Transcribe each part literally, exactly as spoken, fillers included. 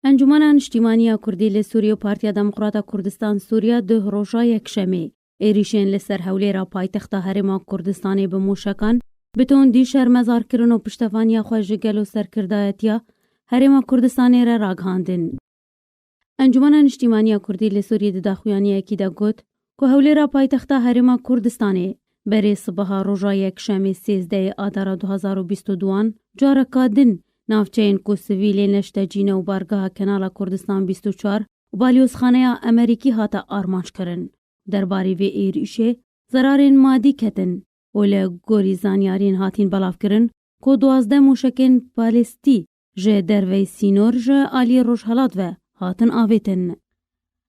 Encûmena Niştîmaniya Kurdî li Sûriyê û Partiya Demokrata Kurdistan Sûriya duh roja Yekşemê êrîşên li ser Hewlêra paytexta Herêma Kurdistanê bi moşekan, bi tundî şermezar kirin û piştevaniya xwe ji gelo serkirdayetiya Herêma Kurdistanê re ragihandin. Encûmena Niştîmaniya Kurdî li Sûriyê di daxuyaniyekî de got ku Hewlêra paytexta Herêma Kurdistanê berê sibeha roja Yekşemê sêzdehê Adara du hazar û bîst û duan careka din navçeyên ku sivîlên neştecî ne û bargeha Kenala Kurdistan bîst û çar û balyozxaneya Amerîkî hate armanc kirin. Derbarê vê êrîşê zerarên madî ketin û li gorî zanyariyên hatîn belavkirin ku duwazdeh mûşekên balîstî ji derveyî sînor ji aliyê rojhelat ve hatin avêtin.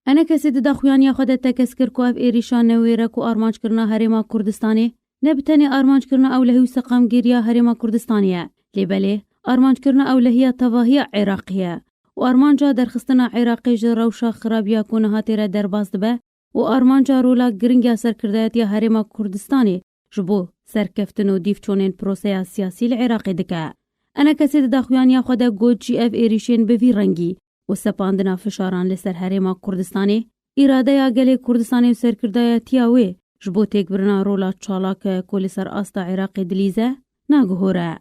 Enekesê di daxuyaniya xwe de tekez kir ku ev êrîşa newêrek û armanckirina Herêma Kurdistanê ne bi tenê armanckirina ewlehî û seqamgiriya Herêma Kurdistanê ye, lê belê armanckirina ewlehiya tevahiya Iraqê ye û armanca derxistina Iraqê ji rewşa xirabiya ku niha tê re derbas dibe û armanca rola giring ya serkirdayetiya Herêma Kurdistanê ji bo serkeftin û dîvçonên proseya siyasî li Iraqê dike. Enekesê di daxuyaniya xwe de got jî ev êrîşên bi vî rengî û sepandina fişaran li ser Herêma Kurdistanê, îradeya gelê Kurdistanê û serkirdayetiya wê ji bo têkbirina rola çalak ku li ser asta Iraqê dilîze, naguhore.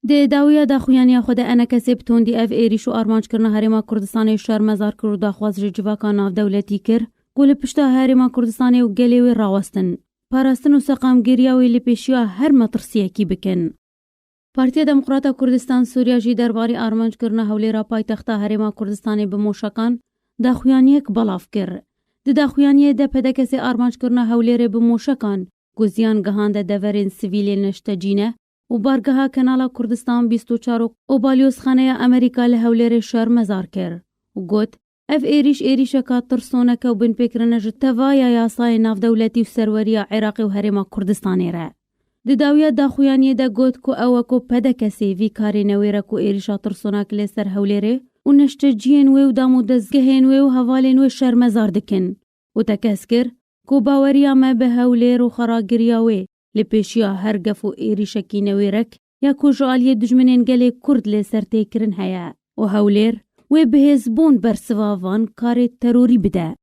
Di dawiya daxuyaniya xwe de Enekesê bi tundî ev êrîş û armanckirina Herêma Kurdistanê şermezar kir û daxwaz ji civaka navdewletî kir ku li pişta Herêma Kurdistanê û gelê wê rawestin, parastin û seqamgiriya wê li pêşiya her metirsiyekî bikin. Partiya Demokrata Kurdistan Sûriya jî derbarê armanckirina Hewlêra paytexta Herêma Kurdistanê bi moşekan daxuyaniyek belav kir. Di daxuyaniyê de PDKSê armanckirina Hewlêrê bi moşekan ku ziyan gihande deverên sivîlên neştecî ne û bargeha Kenala Kurdistan bîst û çar û balyozxaneya Amerîka li Hewlêrê şermezar kir û got, ev êrîş êrîşeka tirsonek e û binpêkirin e ji tevaya yasayê navdewletî û serweriya Iraqê û Herêma Kurdistanê re. Di dawiya daxuyaniyê de got ku ew e ku PDKSê vî karê newêrek û êrîşa tirsonak li ser Hewlêrê û neşteciyên wê û dam û dezgehên wê û hevalên wê şermezar dikin û tekez kir ku baweriya me bi Hewlêr û xweragiriya wê li pêşiya her gef û êrîşekî newêrek ya ku ji aliyê dijminên gelê Kurd li ser tê kirin heye û Hewlêr wê bi hêzbûn bersiva van karê terorî bide.